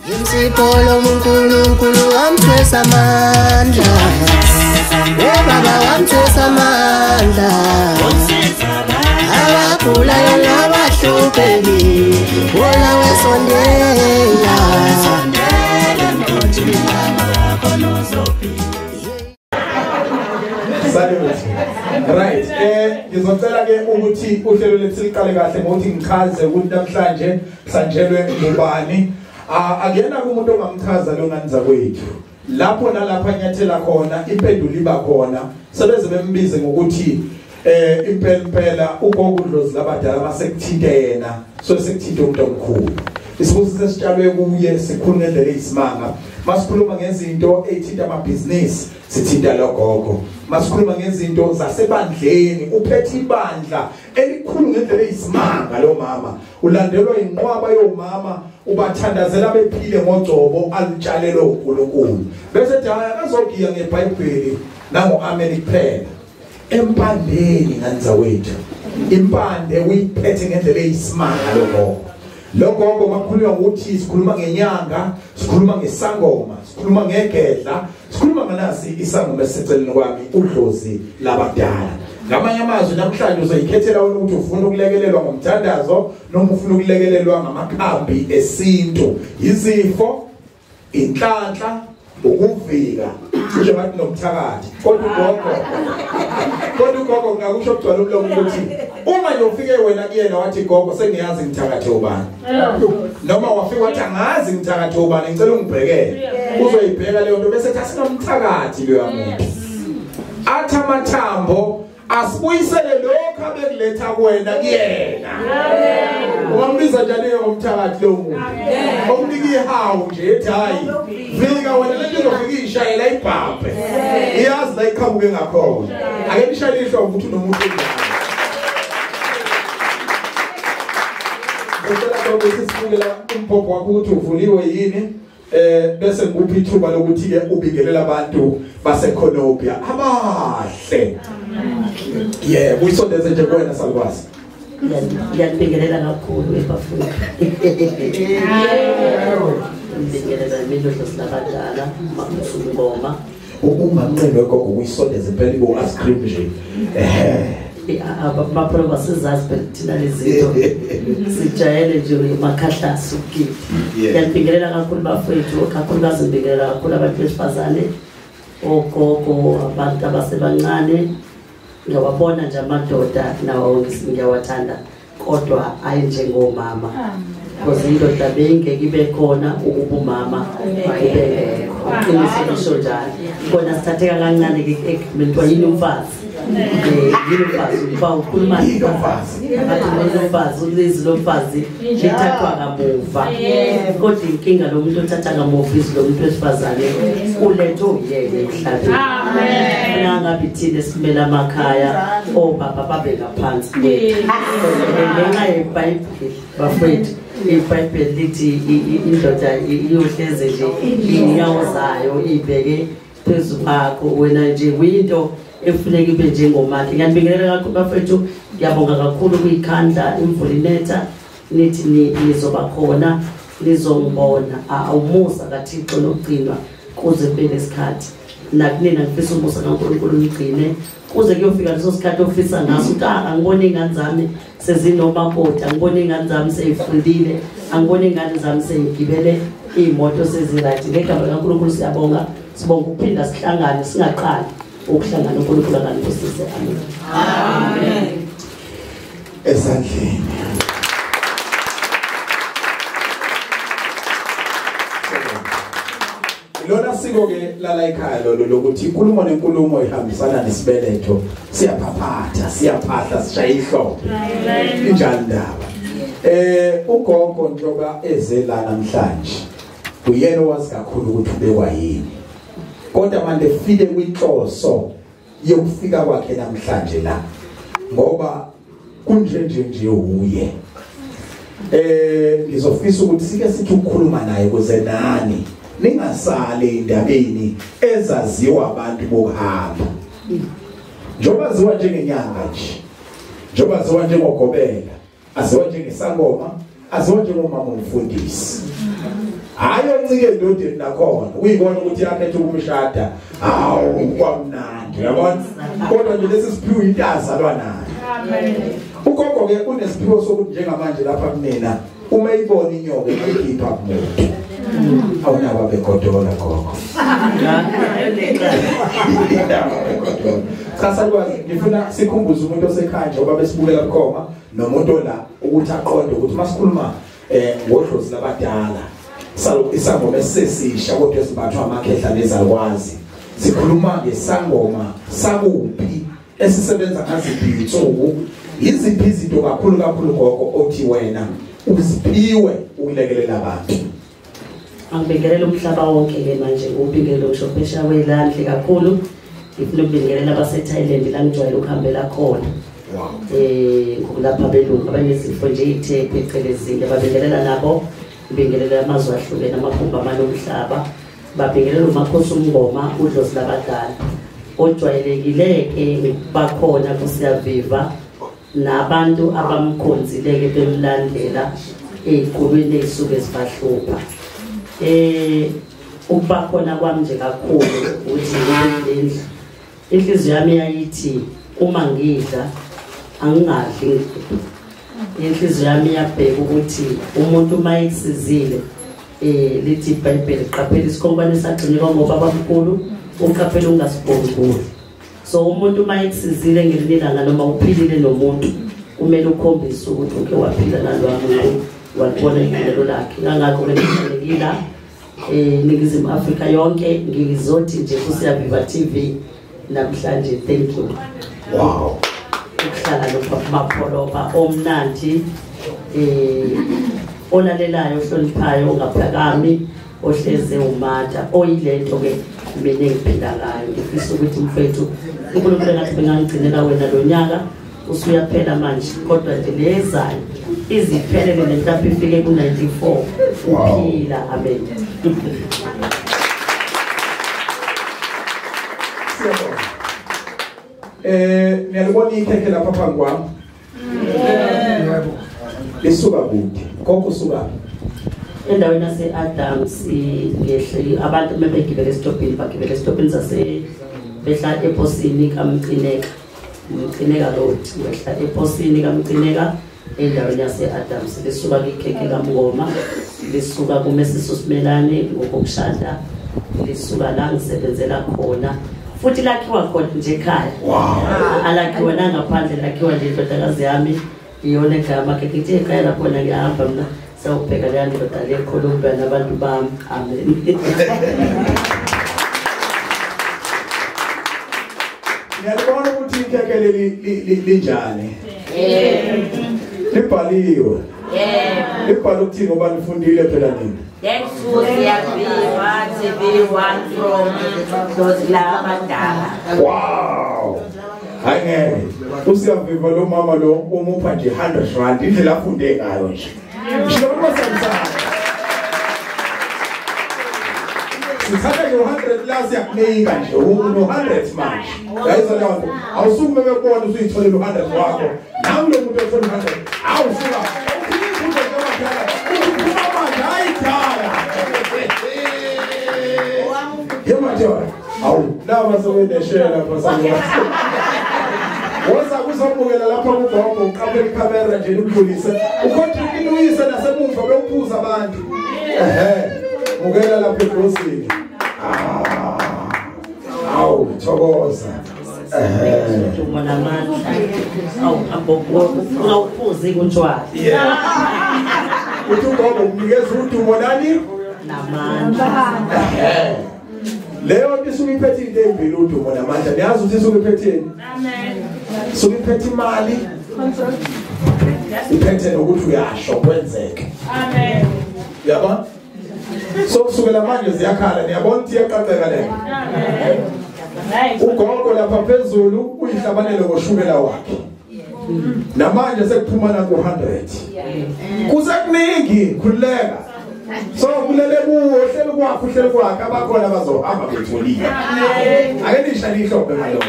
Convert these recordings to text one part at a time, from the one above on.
Insipho uNkulunkulu wamthwesa amandla. Baba wamthwesa amandla. Abagulayo nabahluphekile, wona wesondela. Salute. Right. Ngizocela ke ukuthi uhlelo lethu liqale kahle ngokuthi ngichaze ukuthi namhlanje sanjelwe ngubani. Akuyena umuntu ongamchaza lo nganza kwethu. Lapho nalapha nyathela khona impendulo iba khona. Sebeze bembize ngokuthi impela impela ugogo udlozi labadala masekuthinte yena, so sekuthinte umuntu omkhulu. Isibusiso sesitshalwe kuye sikhulu ngendlela eyisimanga. Masikhuluma ngezinto ezithinta amabhizinisi sithinta logogo. Masikhuluma ngezinto zasebandleni, uphethe ibandla elikhulu ngendlela eyisimanga lo mama. Ulandelwa inqwaba yomama, ubathandazela bephile ngogcobo alutshalelo uNkulunkulu. Bese ethi hayi akazogiya ngeBhayibheli nango amen kuphela. Empandeni nganza wethu, impande uyiphethe ngendlela eyisimanga logogo. Logogo makhulunywa ukuthi sikhuluma ngenyanga, sikhuluma ngesangoma, sikhuluma ngegedla, sikhuluma nganasi isangoma esiseceleni kwami udlozi labadala. Ngamanye amazwi namhlanje uzoyikhethela wena ukuthi ufuna ukulekelelwa ngomthandazo noma ufuna ukulekelelwa ngamakhambi esintu. Izifo, inhlanhla, ukuvika, cishe bathi nomthakathi. Kodwa ugogo ngakusho kugcwala umlomo ukuthi uma nje ufike wena kuyena wathi gogo sengiyazi ngithakathe ubani, noma wafika wathi angazi ngithakathe ubani, ngicela ungibhekele, uzoyibheka leyo nto bese ethi asinomthakathi loya muntu. Athi amathambo asibuyisele lokho abekuletha kuwena kuyena. Ungambiza njani ngomthakathi lo muntu? Okunika ihawu nje ethi hayi fika wena lento izofika ishayela ibhabhe, iyazi la iqhamuke ngakhona. Ake nishayele ihlombe ukuthi unomuntu onjani. Ngicela ukuthi sibukela umbhobho wakho ukuthi uvuliwe yini, bese ngikuphi ithuba lokuthi ke ubingelela abantu baseKhonobia abahle. Yebo, uyisondeze nje kuwena salukwazi. Ngiyakubingelela kakhulu ebafuni. Ngibingelela imidlo labadala, ngoma. Ungamnqeni wegogo uyisondeze impela ibo ice cream nje. Abapholo basizazi phela thina lezinto. Sijayele nje umakhahlasi ukugida. Ngiyakubingelela kakhulu bafowethu, kakhulukazi ngibingelela kakhulu abantu besifazane, ogogo, abantu abasebancane. Ngiyawabona nje amadoda nawo ngiyawathanda, kodwa ayi njengomama. Because indoda bengeke ibe khona ukuba umama ubengekho. Iqiniso lisho njalo. Kona sithatheka kancane ke ekubeni yini umfazi. Yini umfazi, uba ukhuluma nomfazi. Abathi umfazi ulizwi lomfazi lithathwa kamuva. Kodwa inkinga lo muntu othatha kamuva izwi lomuntu wesifazane ulethe uyena emhlabeni. Amen. Ngabe thina simele amakhaya obaba babe ngaphansi kwethu. Ngenxa yeBhayibheli bafowethu, iBhayibheli lithi indoda iyohleze nje inyawo zayo ibheke phezu kwakho wena nje kuyinto efuneka ibe njengomakhe. Ngiyanibingelela kakhulu bafethu, ngiyabonga kakhulu kuyikhandla imvula inetha, nithi nizoba khona nizongibona. Umusa kaThixo nokugcinwa kuze kube nesikhathi. Nakunina ngifisa umusa kaNkulunkulu nigcine kuze kuyofika leso sikhathi ofisa ngaso ukuthi angibone ingane zami sezinomakoti, angibone ingane zami seyifundile, angibone ingane zami seyigibele iy'moto seziright. Ngegama likaNkulunkulu siyabonga, sibonga ukuphinda sihlangane singaqali ukuhlangana. uNkulunkulu akanibusise. Amen. Amen. Esandleni. Lona siko ke lala ekhaya lolo lokuthi inkulumo nenkulumo ihambisana nesibeletho, siyaphaphatha, siyaphahla, sishaya ihlombe. Injani indaba? Ugogo njoba eze la namhlanje uyena owazi kakhulu ukuthi ubekwa yini. Kodwa manje fike kwinhloso yokufika kwakhe namhlanje la, ngoba kunje nje nje uye. Ngizofisa ukuthi sike sithi ukukhuluma naye kuze nani ningasale indabeni ezaziwa abantu bokuhamba. Njengoba ziwa njengenyanga nje, njengoba ziwa njengogobela, aziwa njengesangoma, aziwa njengomama umfundisi. Hayi oncike endodeni nakhona uyibona ukuthi yakhetha ukumshada, hawu kwamnandi, uyabona? Kodwa nje lesi siphiwo into azalwa nayo. Amen. Ugogo ke unesiphiwo sokuthi njengamanje lapha kumina uma ibona inyoka ikhipha kumuntu. Awunaba begodola gogo. Cha salukwazi, ngifuna sikhumbuze umuntu osekhaya njengoba besibukela bukhoma nomuntu la ukuthi aqonde ukuthi masikhuluma ngodlozi labadala isangoma esesisha kodwa esimbathwa amakhehla nezalukwazi, sikhuluma ngesangoma sakuphi esisebenza ngaziphi insuku, iziphi izinto kakhulu kakhulu gogo othi wena uziphiwe ukulekelela abantu. Angibingelela umhlaba wonke ke manje, ubingelelo ngisho welandle kakhulu. Ngifuna ukubingelela abaseThailand la ngijwayele ukuhambela khona. Ngokulapha belungu abanezifo nje ithe phecelezile, babingelela nabo, ngibingelela amazwe ahlukene, amakhumbi amane omhlaba, babingelela umakhosi umngoma udlozi labadala ojwayelekile ke bakhona kuSiyaviva nabantu abamkhonzile ke bemlandela ey'gulweni ey'suke zibahlupha. Ukuba khona kwami nje kakhulu ukuthi ngilendlu, inhliziyo yami yayithi uma ngidla angingadli, inhliziyo yami iyabheka ukuthi umuntu uma ekusizile, lithi iBhayibheli qaphela isikhonkwane sagcineka ngoba bamkhulu, uqaphela ungasibhongoli. So umuntu uma ekusizile ngelinye ilanga noma uphilile nomuntu, kumele ukhombise ukuthi uke waphila nalowa muntu, walibona igalelo lakhe. Kangakho ke eNingizimu Afrika yonke ngizothi nje kuSiyaviva TV namhlanje thank you. Wow. Ukuhlala noMapholoba omnandi, olalelayo, ohloniphayo, ongaphakami, ohleze umata, oyilento ke mina engiphila ngayo. Ngifisa ukuthi mfethu uNkulunkulu engathi bengangigcinela wena lo nyaka usuyaphela manje, kodwa nje lezayo iziphelele nentambo ifike ku-94 uphila. Amen. Siyabonga. Niyalibona ikhekhe lapha phambi kwami? Yebo. Lisuka kude. Gogo usuka endaweni yase-Adams, ngehle abantu uma begibele esitobhini bagibele esitobhini sase behla eposini kaMcineka, Mcineka Road, wehla eposini kaMcineka endaweni yase-Adams. Lisuka kwikhekhe kaMngoma, lisuka kuMesiso Simelane ngokokushada, lisuka la ngisebenzela khona, futhi lakhiwa khona nje ekhaya. Wow. Alakhiwa nangaphandle, lakhiwa nje indodakazi yami iyona egama ke ngithi ekhaya lakhona ngiyahamba mina sewubheka leya ndoda le Colombia nabantu bami. Amen. Ngiyalibona ukuthi ikhekhe leli linjani. Yebo. Libhaliwe. Yebo. Libhalwe ukuthini ngoba nifundile phela nina. Thanks to Siyaviva TV1 from Dlozi Labadala. Wow. Hayi ngeke. uSiyaviva lo mama lo umupha nje 100 rand indlela afunde ngayo nje. Sithatha nje 100 la siyakunika nje uno 100 manje. Yayizwa leyo nto. Awusukume bebona usuyitholela u100 wakho. Nawe lo muntu othola 100. Awusuka. Uthi uphuma manje hayi dala. Yemadoda. Awu laba sebeneshela lapha salukwazi. Woza kuzobukela lapha kugogo uqaphela ikhamera nje nimdlulise. Ukhontrikile uyise nasemuva bewuphuza abantu. Mukela lapha edlozini. Awu thokoza. Udumo namandla. Awu ungawuphuzi kuntshwala. Yeah. Uthi ugogo umnikeza udumo nani? Namandla. Leyo nto isuke iphethe into ezimbili, udumo namandla. Niyazi ukuthi isuke iphetheni? Amen. Isuke iphethe imali. Iphethe nokuthi uyasho kwenzeke. Amen. Uyabona? So kusukela manje ziyakhala, niyabona ukuthi iyaqaqeka le. Amen. Ugogo lapha phezulu uyihlabanele ngoshukela wakhe. Namanje sekuphuma na ku-100. Kusekuningi, khululeka. So kulele kuwo, uhleli kwakho, uhleli kwakhe, abakhona bazohamba betholile. Ake nisha lihlombe ngalokho.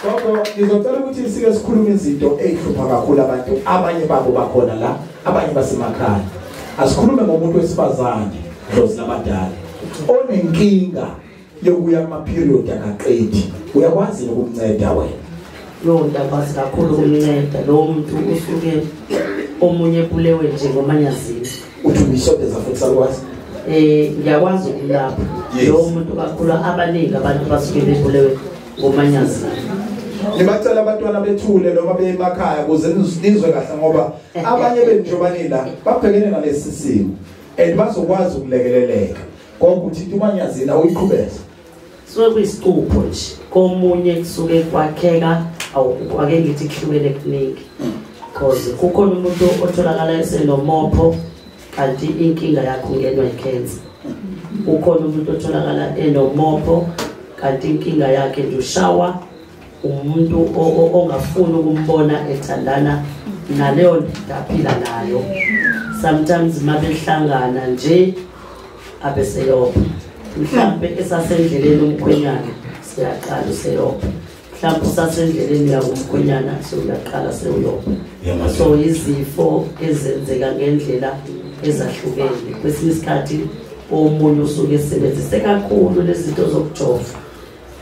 Gogo, ngizocela ukuthi sike sikhulume izinto ezihlupha kakhulu abantu, abanye babo bakhona la, abanye basemakhaya. Asikhulume ngomuntu wesifazane, dlozi labadala, onenkinga yokuya kuma period akaqedi. Uyakwazi ukumnceda wena? Lo ndakwazi kakhulu ukumnceda lo muntu usuke omunye ebulewe nje ngomanyazini. Uthi uyisondeza futhi sakwazi? Ngiyakwazi ukulapha lo muntu kakhulu, abaningi abantu basuke bebulewe ngomanyazini. Ngibacela abantwana bethule noma beye emakhaya ukuze nizwe kahle, ngoba abanye benjobani la babhekene nalesi simo and bazokwazi ukulekeleleka. Konke uthi umanyazini awuyiqhubeza. Suke kuyisicupho nje komunye kusuke kwakheka, ake ngithi kuhlukene kuningi, because kukhona umuntu otholakala esenomopho kanti inkinga yakhe ungenwa icancer. Ukhona umuntu otholakala enomopho kanti inkinga yakhe nje ushawa umuntu ongafuni ukumbona ethandana naleyo ndoda aphila nayo. Sometimes mabehlangana nje abeseyopha, mhlambe esasendleleni umkhwenyana siyaqala useyopha, mhlambe usasendleleni yakumkhwenyana seyaqala seyopha. So izifo ezenzeka ngendlela ezahlukene. Kwesinye isikhathi omunye usuke esebenzise kakhulu lezi zinto zokujova,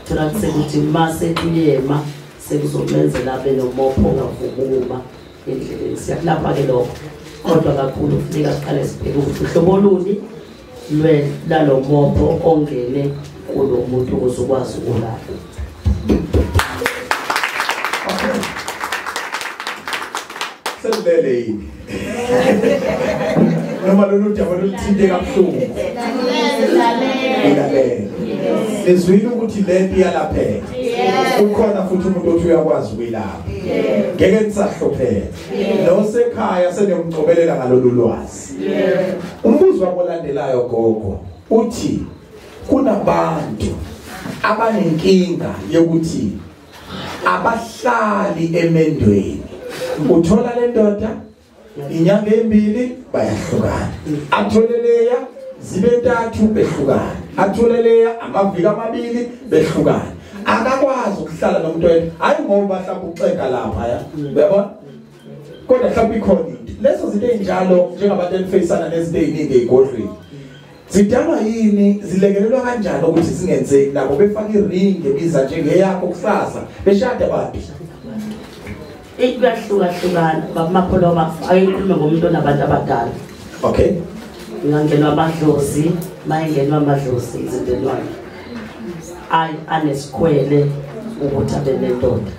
thola kusekuthi mase kuyema sekuzomenzela abe nomopho ongavuma endleleni. Siyakulapha ke lokho, kodwa kakhulu kufuneka siqale sibheke ukuthi uhlobo luni lwalo mopho ongene kulo muntu ukuze ukwazi ukulapha. Selilele yini? Noma lolu daba luthinte kabuhlungu. Lalela. Lizwile ukuthi lento iyalapheka. Ukhona futhi umuntu othi uyakwazi ukuyilapha. Ngeke nisahlopheka. Nosekhaya seniyomcobelela ngalolu lwazi. Umbuzo wakolandelayo gogo uthi kunabantu abanenkinga yokuthi abahlali emendweni. Uthola le ndoda inyanga embili bayahlukana, athole leya zibe ntathu behlukana, athole leya amaviki amabili behlukana. Akakwazi ukuhlala nomuntu oyedwa, hayi ngoba mhlawumbe uxega lapha ya, uyabona, kodwa mhlawumbe ikhona into. Lezo zinto ezinjalo njengabantu enifeyisana nezinto eziningi ezigodlweni zidalwa yini, zilekelelwa kanjani ukuthi zingenzeki nabo befaka iring ebiza njengeyakho kusasa beshade abantu? Kuyahlukahlukana baMapholoba. Ayikhulume ngomuntu onabantu abadala. Okay. Ngangenwa amadlozi, mayengenwa amadlozi emzimbeni wakhe ayi anesikhwele ukuthi abe nendoda.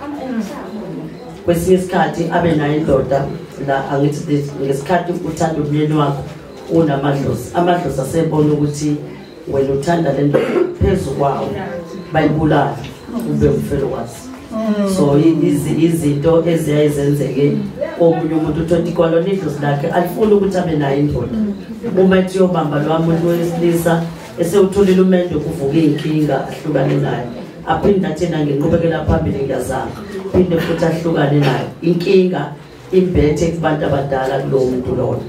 Kwesinye isikhathi abe nayo indoda la, angithi ngesikhathi uthanda umyeni wakho unamadlozi, amadlozi asebona ukuthi wena uthanda le ndoda phezu kwawo, bayibulala ube umfelokazi. So izinto eziyaye zenzeke omunye umuntu uthola ikwalona idlozi lakhe alifuni ukuthi abe nayo indoda. Uma ethi uyobamba lo muntu wesilisa esewutholile umendo kuvuka inkinga ahlukane naye, aphinde athi nginqubekela phambili ngiyazama, phinde futhi ahlukane naye. Inkinga imbethe kubantu abadala kulowo muntu lona.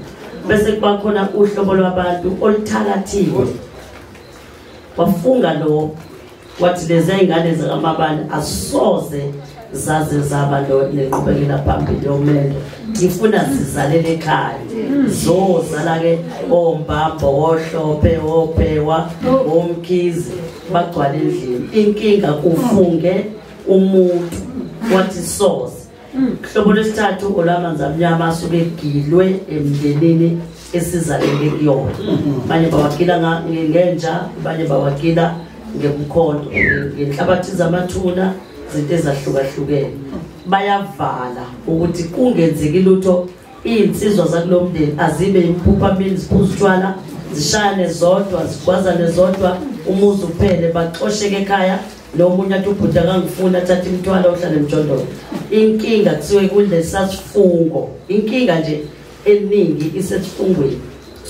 Bese kuba khona uhlobo lwabantu oluthakathiwe, wafunga lo wathi lezi ingane zakamabani asoze zaze zaba lo nenqubekela phambili yomendo, ngifuna sizalele ekhaya. Zozala ke ombambo, ohlophe, ophewa, omkhizi, bagcwale endlini. Inkinga kufunge umuntu wathi soze. Hlobo lesithathu olwamanzi amnyama asuke egilwe emndenini esizalele kuyona. Abanye bawagila ngenja, abanye bawagila ngemkhonto, ngenhlabathi zamathuna, izinto ezahlukahlukene. Bayavala ukuthi kungenzeki lutho. Iy'nsizwa zakulo mndeni azibe imphupha mini, ziphuza utshwala, zishayane zodwa, zigwazane zodwa, umuzi uphele, baxosheke ekhaya. Nomunye athi ubhuti akangifuni, athathe imithwalo ohlale emjondolo. Inkinga kusuke kulesasifungo, inkinga nje eningi isesifungweni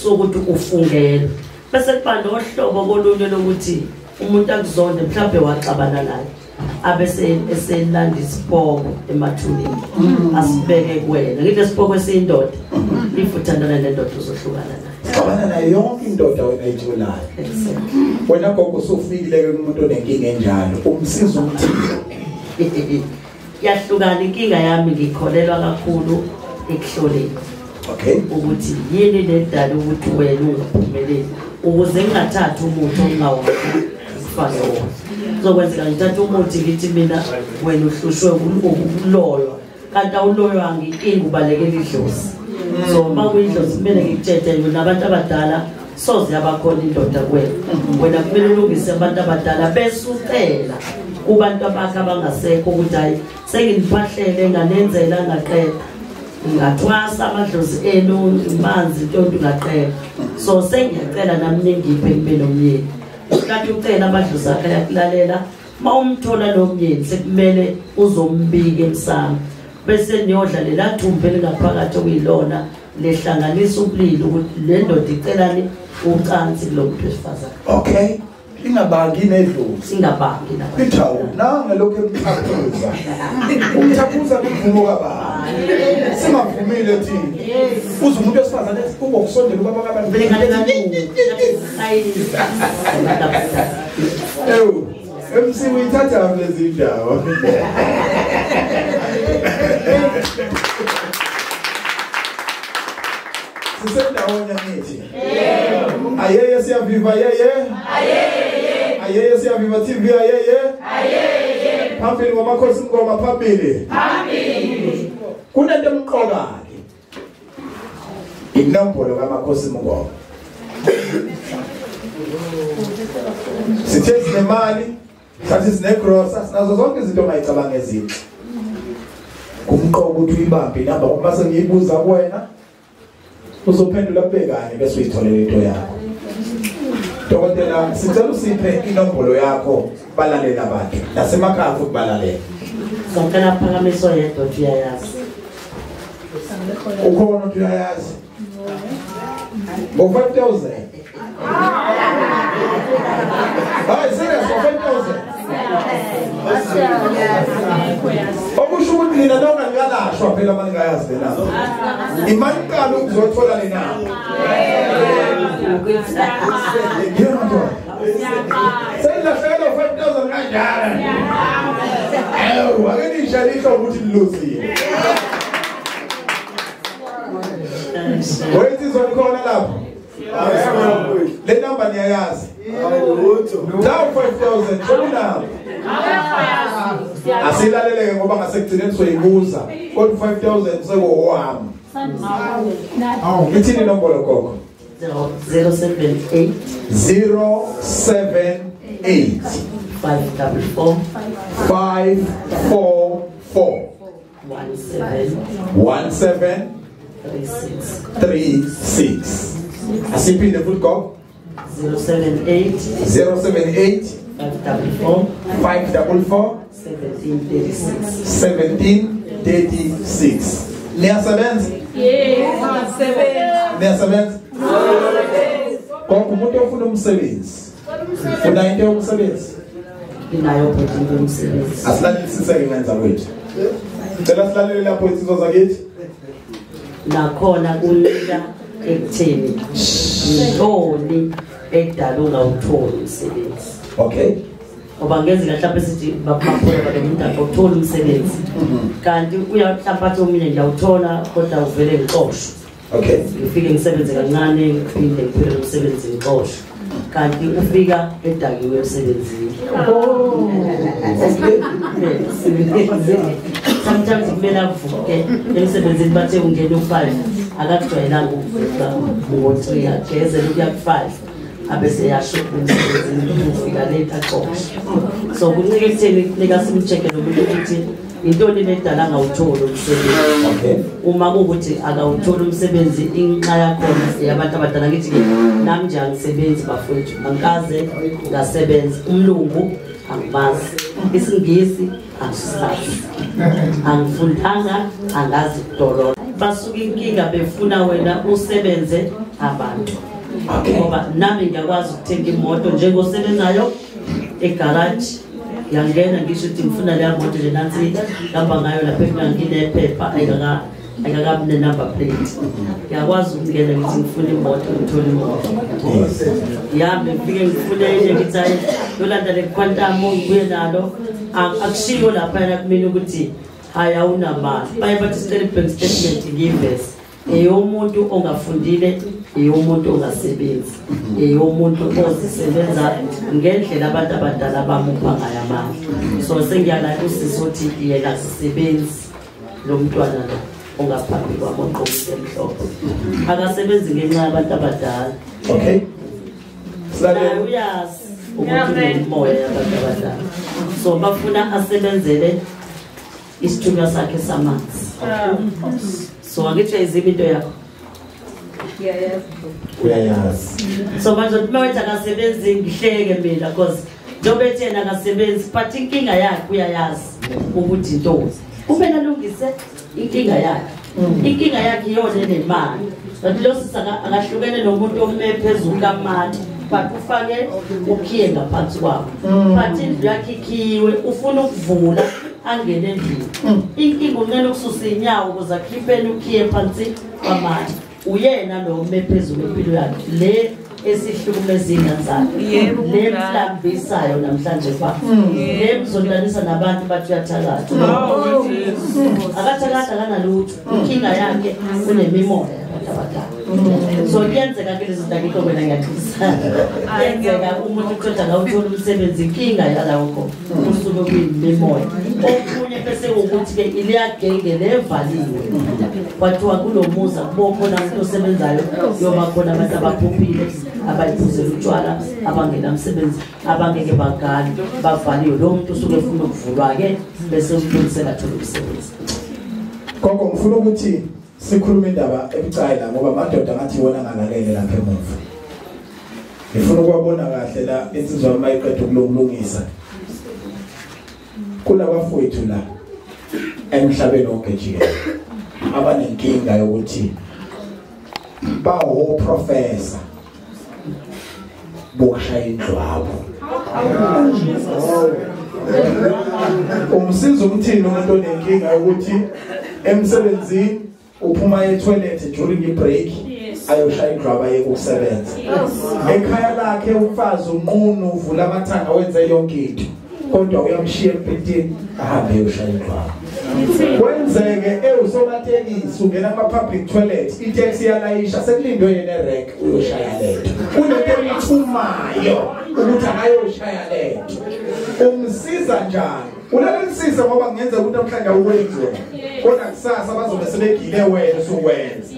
sokuthi ufungelwe. Bese kuba nohlobo kolunye lokuthi umuntu akuzonde, mhlawumbe waxabana naye, abese eselanda isipoko emathuneni asibeke kuwena. Ngithi isipoko esiyindoda, if uthandana nendoda uzohlukana naye, xabana naye yonke indoda wena ayitholayo. Wena gogo usufikile ke kumuntu onenkinga enjalo, umsiza umthini? Yahlukana inkinga yami, ngikholelwa kakhulu ekuhloleni. Okay. Ukuthi yini ledala ukuthi wena ungaphumeleli, ukuze ngingathathi umuthi ongawona ngifake wona. Kuzokwenzeka ngithatha umuthi ngithi mina wena uhlushwe ukuloywa, kanti awuloywanga, inkinga ubalekela idlozi. So uma kuyidlozi kumele ngikutshele nabantu abadala, soze yabakhona indoda kuwena. Wena kumele ulungise abantu abadala bese ucela kubantu abakhe abangasekho ukuthi hayi senginiphahlele nganenzela ngaqeda, ngathwasa amadlozi enu manzi ntonto ngaqeda, so sengiyacela nami ningiphe ngibe nomyeni. Kanti ucela amadlozi akhe ayakulalela. Uma umthola lo myeni sekumele uzombika emsamo, bese niyodla lela thumba elingaphakathi okuyilona lehlanganisa ubulili, ukuthi le ndoda icelani ucansi kulo muntu wesifazane. Okay. Ingabangi nedlozi. Ingabangi nabantu. Ithawu nange lokho emthaphuza. Umthaphuza kumvumo kababa. Singavumile thina. Uze umuntu wesifazane ubokusondela ubaba kababa. Vele ngale ngani. Ewu, MC uyithatha lezi ndawo. Sisendawonya ngithi. Yebo. Ayeye siyaviva ayeye. Ayeye. Ayeye siyaviva TV ayeye. Ayeye. Phambili ngomakhosi ngoma phambili. Phambili. Kunento emqoka ke. Inombolo kamakhosi ngoma. Sithe sinemali, sathi sinegrosa, sinazo zonke izinto ongayicabanga ezinhle. Kumqoka ukuthi uyibambe inamba uma sengiyibuza kuwena uzophendula kubhekane bese uyitholela into yakho. Dokotela, sicela usiphe inombolo yakho balalela abantu nasemakhaya futhi balalela. Sicela phakamiso yedwa uthi uyayazi. Ukhona uthi uyayazi. Ngo 5000. Hayi serious ngo 5000. Okusho ukuthi nina nonke nikalashwa phela manje ngayazi lena. Imali iqala ukuzothola lena. Yebo ndoda. Seyilahlekelwa 5000 kanjani? Ewu, ake nishayele ihlobo ukuthi niluzile. Wethu khona lapho. Le number niyayazi. Now 5000 shona. Asilaleleke ngoba ngasekugcineni soyibuza. Kodwa 5000 sekowami. Ithini inombolo gogo? 078 078 544 544 17 17 36 36. Asiphinde futhi gogo. 078 078 544 544 1736 1736. Niyasebenza? Yes, siyasebenza. Niyasebenza? Gogo, umuntu ofuna umsebenzi. Ufuna into yomsebenzi? Nginayo bhuti into yomsebenzi. Asilalelisise ngenza kwethu. Cela silalele lapho insizwa zakithi. Nakhona kunika ekutheni yintoni edala ungawutholi umsebenzi. Okay. Ngoba ngenzeka mhlawumbe sithi baphaphola balomuntu akawutholi umsebenzi. Kanti uya mhlawumbe athi omunye ngiyawuthola kodwa uvele ngixoshwe. Okay. Ngifike ngisebenze kancane ngiphinde ngiphele umsebenzi ngixoshwe. Kanti ufika edakiwe emsebenzini. Oh. Sometimes kumele avuke emsebenzini bathe ungena u5 akakujwayelanga ukuvuka ngo3 ageze ukuya ku5 abese yasho umsebenzini ufika late axoxe. So kuncike ekutheni kunika simcheck nomuntu ukuthi intoni ledala angawutholi umsebenzi. Okay. Uma kuwukuthi akawutholi umsebenzi inxa yakhona yabantu abadala ngithi ke nami nje angisebenzi bafowethu, angikaze ngasebenza, umlungu angimazi, isingisi angisazi, angifundanga, angazi kudolola. Basuka inkinga befuna wena usebenze abantu. Ngoba nami ngiyakwazi ukuthenga imoto njengosebenzayo egarage, ngiyangena ngisho ukuthi ngifuna leya moto nje nansi ngihamba ngayo lapha enginginephepha ayikakabi ne-number plate. Ngiyakwazi ukungena ngithi ngifuna imoto ngithole imoto. Ngihambe ngifike ngifune enye ngithi hayi yolanda le Quantum ngibuye nalo Akushiwo lapha kumina ukuthi hayi awunamali. Baye bathi sicela i-bank statement ngiyiveze. Eyomuntu ongafundile, eyomuntu ongasebenzi, eyomuntu ozisebenza ngendlela abantu abadala bamupha ngayo amandla. So sengiyala usisi othi yena asisebenzi lo mntwana lo ongaphambi kwami ogqoke emhlophe. Akasebenzi ngenxa yabantu abadala. Okay. Naye uyazi ukuthi unemoya yabantu abadala. So bafuna asebenzele isithunywa sakhe samanzi. So angithi uyayiziba into yakho. Uyayazi. So manje uma wethi akasebenzi ngihleke mina because njengoba ethi yena akasebenzi but inkinga yakhe uyayazi ukuthi intoni. Kumele alungise inkinga yakhe. Inkinga yakhe iyona enemali. But lo sisi akahlukene nomuntu ome phezulu kamati but ufake ukhiye ngaphansi kwakho. But indlu yakhe ikhiwe ufuna ukuvula angene endlini. Inkinga unqena ukususa inyawo ukuze akhiphele ukhiye phansi kwamati. Uyena lo ome phezulu empilo yakhe le esihlukumeza ingane zakhe, le mhlambisayo namhlanje kwa le mzondanisa nabantu bathi uyathakatha. Akathakatha kanalutho, inkinga yakhe unemimoya yabantu abadala. So kuyenzeka ke lezi zinto wena ngiyaxolisa. Kuyenzeka umuntu uqeda ngawuthola umsebenzi inkinga yalawokho usuke kuyimimoya. Okunye bese ukuthi ke iliyagenge levaliwe. Kwathiwa kulomuza kubo khona umuntu osebenzayo yoba khona abantu abaphuphile abayiphuzela utshwala abangenamsebenzi abangeke bagane bavaliwe. Lo muntu usuke efuna ukuvulwa ke bese umlungisela athola umsebenzi. Gogo ngifuna ukuthi sikhulume indaba ebucayi la ngoba amadoda ngathi iwona angalalele lapha emuva. Ngifuna ukwabona kahle la insizwa uma iqeda ukulungisa. Kulabafowethu la emhlabeni wonke jikelele abanenkinga yokuthi bawo professor bokushaya indlwabo. Umsiza umthini umuntu onenkinga yokuthi emsebenzini uphuma etoilet during i-break ayoshaya indlwaba ayeke ukusebenza. Ekhaya lakhe umfazi unqunu uvula amathanga wenze yonke into kodwa uyamshiya empilini ahambe ayoshaya indlwaba. Kwenzeke ewusomatekisi ungena kuma-public toilet iteksi iyalayisha sekulindwe yena erank uyoshaya lento. Kunento emthumayo ukuthi akayoshaya lento. Umsiza njani? Ulalelisiza ngoba kungenzeka ukuthi namhlanje awukwenzi wena kodwa kusasa bazobe sebegile wena usuwenza.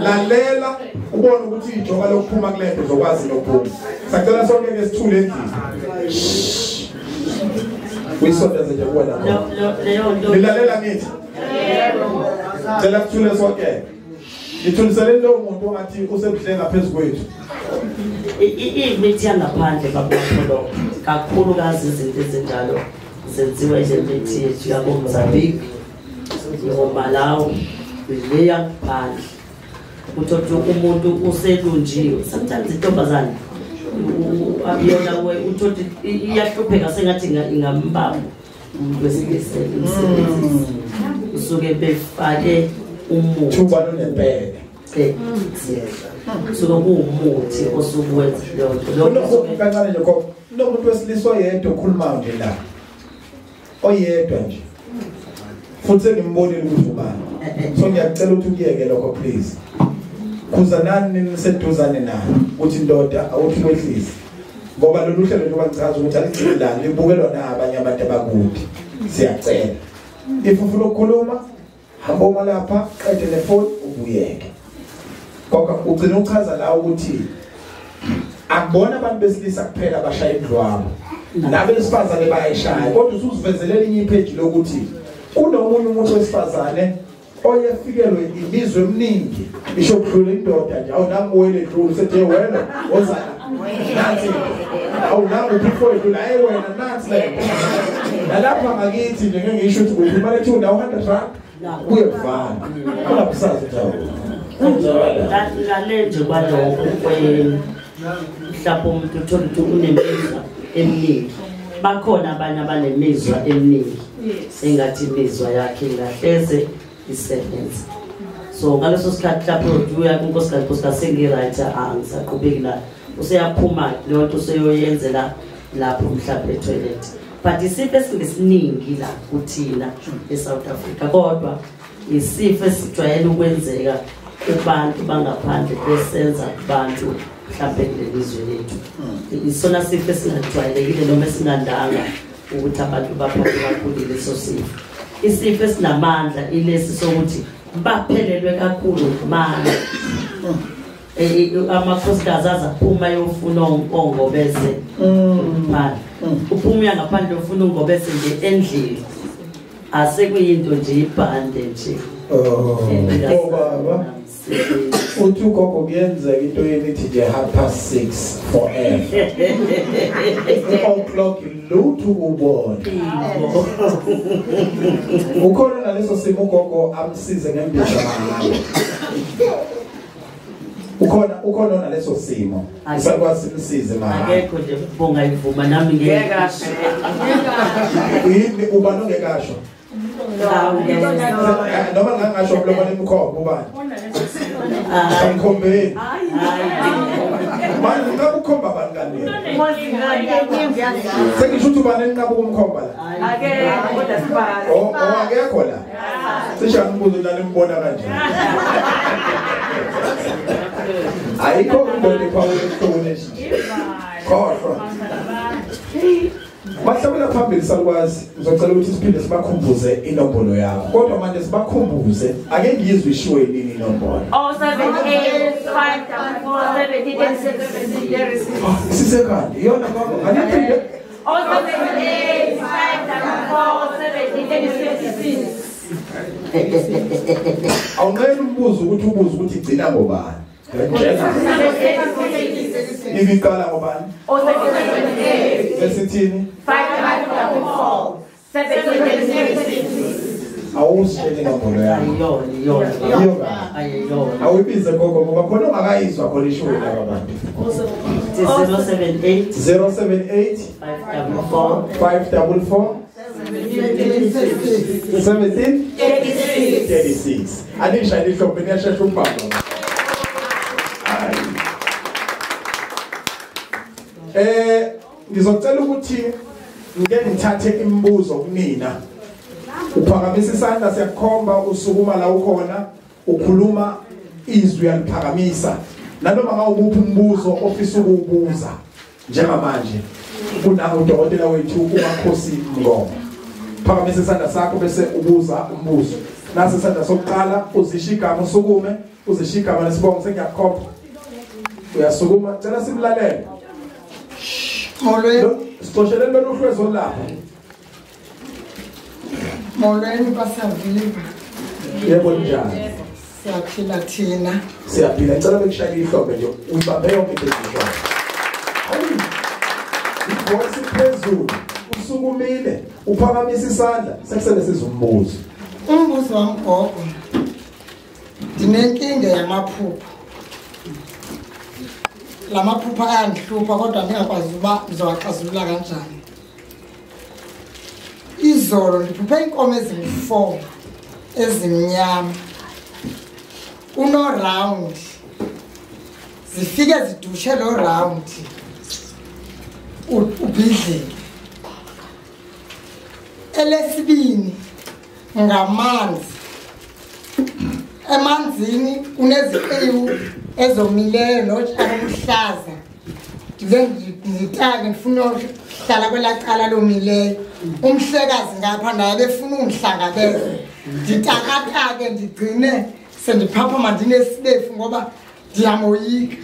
Lalela ubone ukuthi ijoka lokuphuma kule nto uzokwazi lokuphuma. Sacela sonke ke sithule endlini. Uyisondeze nje kuwena. Nilalela ngithi? Cela kuthule sonke. Ngithuliseleni lowo muntu ongathi usebuhle ngaphezulu kwethu. Imithi yangaphandle babapholo kakhulukazi izinto ezinjalo zenziwa nje imithi yethu yakoMozambique, yoMalawi, le yangaphandle. Uthola umuntu uselunjiwe. Sometimes intombazane yona uthola iyahlupheka sengathi ingambamba umuntu wesilisa emsebenzini. Usuke befake umuthi. Thuba lonempela. Suke kuwumuthi osuke leyo nto. Kancane nje gogo. Kunomuntu wesilisa oyedwa okhulumayo nje la. Oyedwa nje. Futhi sengimbonile ukuthi ubani. So ngiyacela ukuthi ukuyeke lokho please. Khuzanani niseduzane naye ukuthi ndoda awuthi wehlise. Ngoba lolu hlelo njengoba ngichaza ukuthi aligcini la libukelwa nabanye abantu abakude. Siyacela. If ufuna ukukhuluma hamba uma lapha qede le phone ubuyeke. Gogo ugcina uchaza la ukuthi akubona abantu besilisa kuphela abashaya indlwabo. Nabesifazane bayayishaya kodwa usuzivezelela inye ipage lokuthi kunomunye umuntu wesifazane oyefikelwe imizwe eminingi isho kudlula indoda nje awunanguwele dlula sethe wena ozana nansi awunangu before dlula hayi wena nansi le nalapha ngakithi nje ngeke ngisho ukuthi kuphi imali ethi unawo 100 rand kuye kuvana unabusazi njalo ngale nje kwalokho mhlawumbe umuntu uthola ukuthi unemizwa eminingi. Bakhona abanye abanemizwa eminingi engathi imizwa yakhe ingahleze isebenza. So ngaleso sikhathi lapho uya kunkosikazi nkosikazi sengi-right angisaqhubeki la useyaphuma leyo nto useyoyenzela lapho mhlawumbe etoilet. But isifo esingesiningi la kuthina eSouth Africa, kodwa isifo esijwayele ukwenzeka kubantu bangaphandle besenza kubantu mhlawumbe kulelizwe lethu. Isona sifo esingajwayelekile noma esingandanga ukuthi abantu baphathwe kakhulu leso sifo. Isifo esinamandla ilesi sokuthi baphelelwe kakhulu ngamandla. Amakhosikazi azaphuma yofuna ongobese ngaphandle. Uphuma ngaphandle ufuna ungobese nje endlini. Asekuyinto nje ibhande nje. Oh baba, uthi ugogo kuyenzeka into yeni ithi nje 6:30 forever. O'clock lutho ubona. Ukhona naleso simo ugogo amsize ngembiza mahala. Ukhona naleso simo. Usakwazi simsize mahala. Akekho nje bonga ivuma nami ngeke asho. Yini ubani ongekasho? Noma ngangasho mlomane imkhomba ubani? Angikhombeni. Manje ngabe ukhomba abantu kanti? Sengisho ukuthi ubani enqaba ukumkhomba la? Akekho kodwa sibazi. Oh, akekho la. Cishe angibuze la nimbona kanje. Ayikho indoda ephawula esihlokweni nje. Khohlwa. Bahlabela phambili salukwazi, ngizocela ukuthi siphinde sibakhumbuze inombolo yakho. Kodwa manje sibakhumbuze, ake ngiyizwe ishiwe yini inombolo. 078 544 17 36. Sisekhanda, iyona baba, aniphinde. 078 544 17 36. Awunqeni umbuzo ukuthi ubuze ukuthi igcina ngobani. Ngiyakutshela. Ibiqala ngobani? 078. Besithini? 544 17 36. Awusitshele inombolo yakho. Iyona. Awuyibize gogo ngoba khona ongakayizwa khona ishuwe laba bantu. 078 078 544 544 17 36. Anishayile ihlombe niyashesha ukubamba. Ngizocela ukuthi ngike ngithathe imibuzo kunina. Uphakamisa isandla siyakukhomba, usukuma la ukhona, ukhuluma izwi uyaliphakamisa. Nanoma ngawuphi umbuzo ofisa ukuwubuza njengamanje kuna udokotela wethu uMakhosi Mngoma. Phakamisa isandla sakho bese ubuza umbuzo. Nasi isandla sokuqala, uzisho igama usukume, uzisho igama nesibongo sengiyakukhomba. Uyasukuma, cela simlalele. Molweni. Sixosheleni lolu hlwezo lapha. Molweni basaviva. Yebo njani? Siyaphila thina. Siyaphila. Ngicela bekushayele ihlombe nje uyibambe yonke into esishoyo. Ivoice phezulu, usukumile, uphakamisa isandla, sekusele sizumbuzo. Umbuzo wami gogo. Ndinenkinga yamaphupho. Lamaphupha ayangihlupha kodwa ngingakwazi uba ngizowaxazulula kanjani. Izolo ndiphuphe inkomo ezingu-4 ezimnyama. Uno round. Zifike zidushe lo round. Ubhidlike. Elesibini ngamanzi. Emanzini kuneziqiwu ezomileyo notshani obuhlaza. Ndize nditake ndifuna ukuhlala kwelaa cala lomileyo. Umhlekazi ngapha naye befuna ungihlangabeza. Nditakatake ndigcine sendiphaphama ndinesibefu ngoba ndiyamoyika.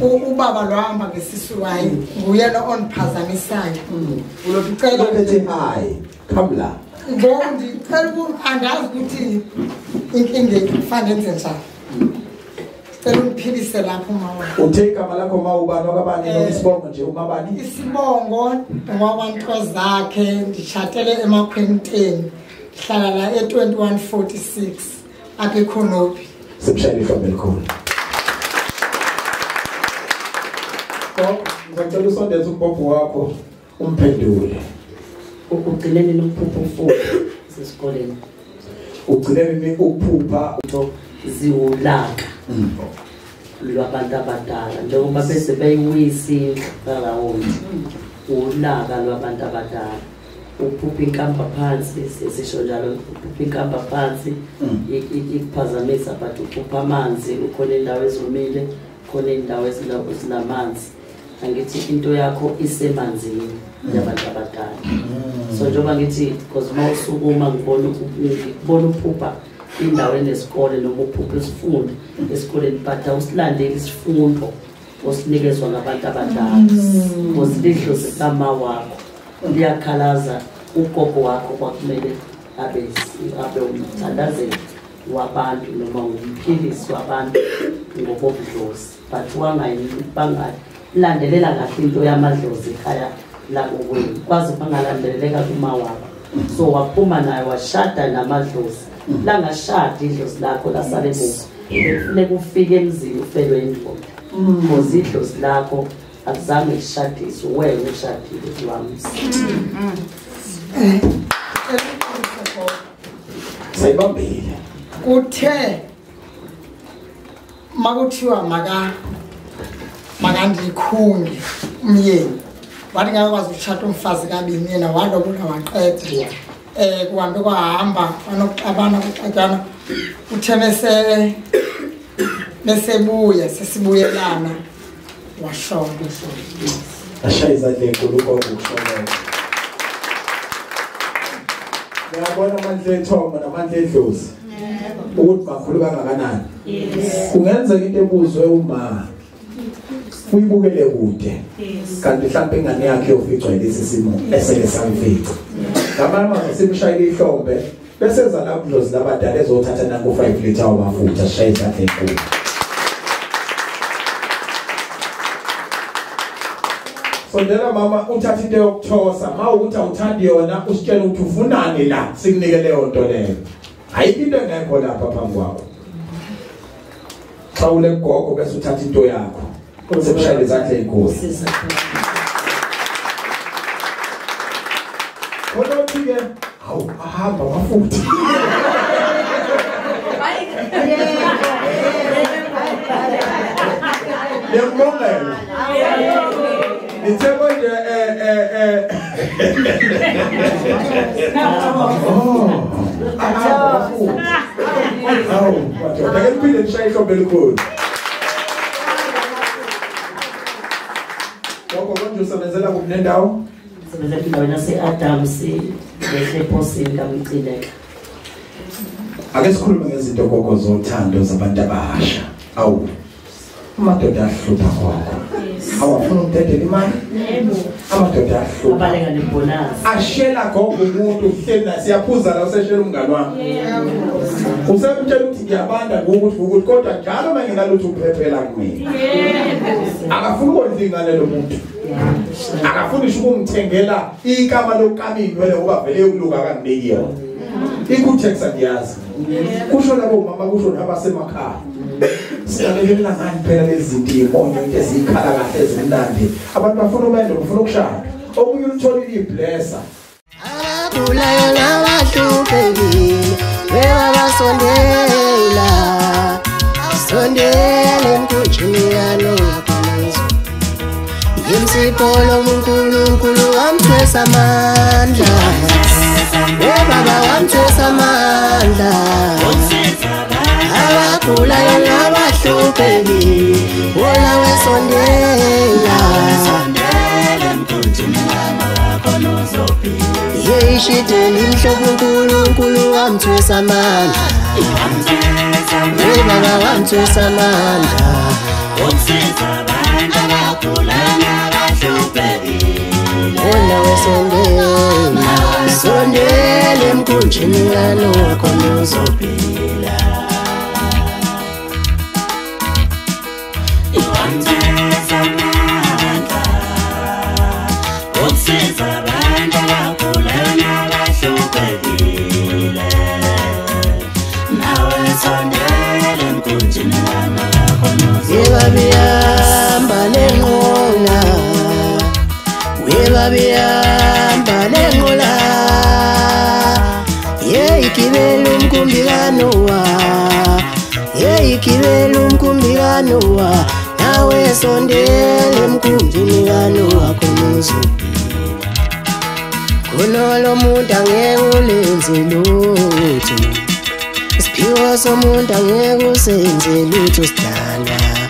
Ubaba lo hamba ngesisu wayo nguyena ondiphazamisayo. Ndicela ethi hayi, come la. Ngoku ndicela andazi ukuthi inkinga kufanele ndenze njani. Ngicela ungiphilise lapho mama. Uthe igama lakho ma ubani wakabani noma isibongo nje umabani? Isibongo ngwabantu zakhe, nditshatele emakhwenteni. Ndihlala la e2146 apha eKhonopi. Simshayele ihlombe elikhulu. Ngicela usondeze umbhobho wakho umphendule. Ugcineni nomphupho ufundo sesikoleni. Ugcineni ukuphupha ziwulaka lwabantu abadala njengoba bese beyiwisa indlu karawundi. Ulaka lwabantu abadala. Uphupha inkamba phansi, sisho njalo uphupha inkamba phansi ikuphazamisa, but uphupha amanzi, ukhona indawo ezomile, khona indawo ezinamanzi. Angithi into yakho isemanzini yabantu abadala. So njengoba ngithi because uma usukuma ngibona uphupha indawo enesikole noma uphupha isifundo esikoleni, but awusilandeli isifundo osinikezwa ngabantu abadala. Because idlozi kama wakho liyakhalaza, ugogo wakho kwakumele abe umthandazeli wabantu noma umphilisi wabantu ngokobudlozi, but bangalandelela kahle into yamadlozi ekhaya lakokwenu, kwaze bangalandeleleka kuma wakho. So waphuma naye washada namadlozi, langashadi idlozi lakho lasale emuva, bekufuneka ufike emzini ufelwe indoda, because idlozi lakho akuzange lishadiswe, wena ushadile kulwamzi. Sayibambile. Kuthe makuthiwa makandikhunge umyeni, wathi ngakwazi ukushada umfazi kabini, yena walobola waqeda. Kuhambe kwahamba banokuxabana kuxatshana, uthe besebuya sesibuyelana washona. Ashaya izandla enkulu ugogo ukushona. Uyabona amandla ethongo namandla edlozi ukuthi makhulu kangakanani. Kungenzeka into ebuzwe uma uyibukele kude, kanti mhlawumbe ingane yakhe yoficwa lesi simo eseke samfica. Ngamanye amazwi simshayile ihlombe bese eza la kudlozi labadala ezothatha nanku 5 liter wamafutha, ashaye izandla enkulu. Sondela mama, uthatha into yokuthosa, mawukuthi awuthandi yona usitshela ukuthi ufunani la, sikunike leyo nto leyo. Ayikho into engekho lapha phambi kwakho. Xawule gogo bese uthatha into yakho. Usemshayele izandla enkulu. Khona uthi ke hawu ahamba amafutha. Ngiyabonga. Nithe manje oh madoda, ake niphinde nishaye ihlombe elikhulu. Gogo, konje usebenzela kuphi nendawo? Ngisebenzela endaweni yase-Adams, ngehle eposini kaMcineka. Ake sikhulume ngezinto gogo zothando zabantu abasha. Awu, amadoda ahlupha gogo. Awafuna umdedela imali? Yebo. Amadoda ahlupha. Abaleka nebonus. Ashela gogo umuntu uhleli la siyaphuza la useshela umngani wami. Yebo. Usemtshela ukuthi ngiyabanda ngokuthi kodwa njalo uma nginalutho uphephela kumina. Yebo. Akafuni ukondla ingane lo muntu. Akafuni ngisho ukungithengela ikama lokukamini wena ngoba vele ukuluka akanginiki yona. Ikutex angiyazi. Kusho labo mama, kusho nabasemakhaya. Siyalekelela ngani phela lezi zinto imonyo into ezikhala kahle ezimnandi. Abantu bafuna umendo, bafuna ukushada. Omunye utholile iblesser. Abagulayo nabahluphekile bebabasondela, sondela emkhunjini kaNowa. Yimsipho loNkulunkulu wamthwesa amandla, baba wamthwesa amandla. Abagulayo nabahluphekile wola wesondela, yeyishideli mhlobo uNkulunkulu wamthwesa amandla, baba wamthwesa amandla. Wona wesondela, sondela emkhunjini kaNowa khona uzophila. Webabihamba lenqola, webabihamba lenqola, yeyigibela umkhumbi kaNowa, yeyigibela umkhumbi kaNowa, nawe sondela emkhunjini kaNowa khona uzophila. Ikhono lomuntu angeke ulenze lutho, isiphiwo somuntu angeke usenze lutho sidalwa.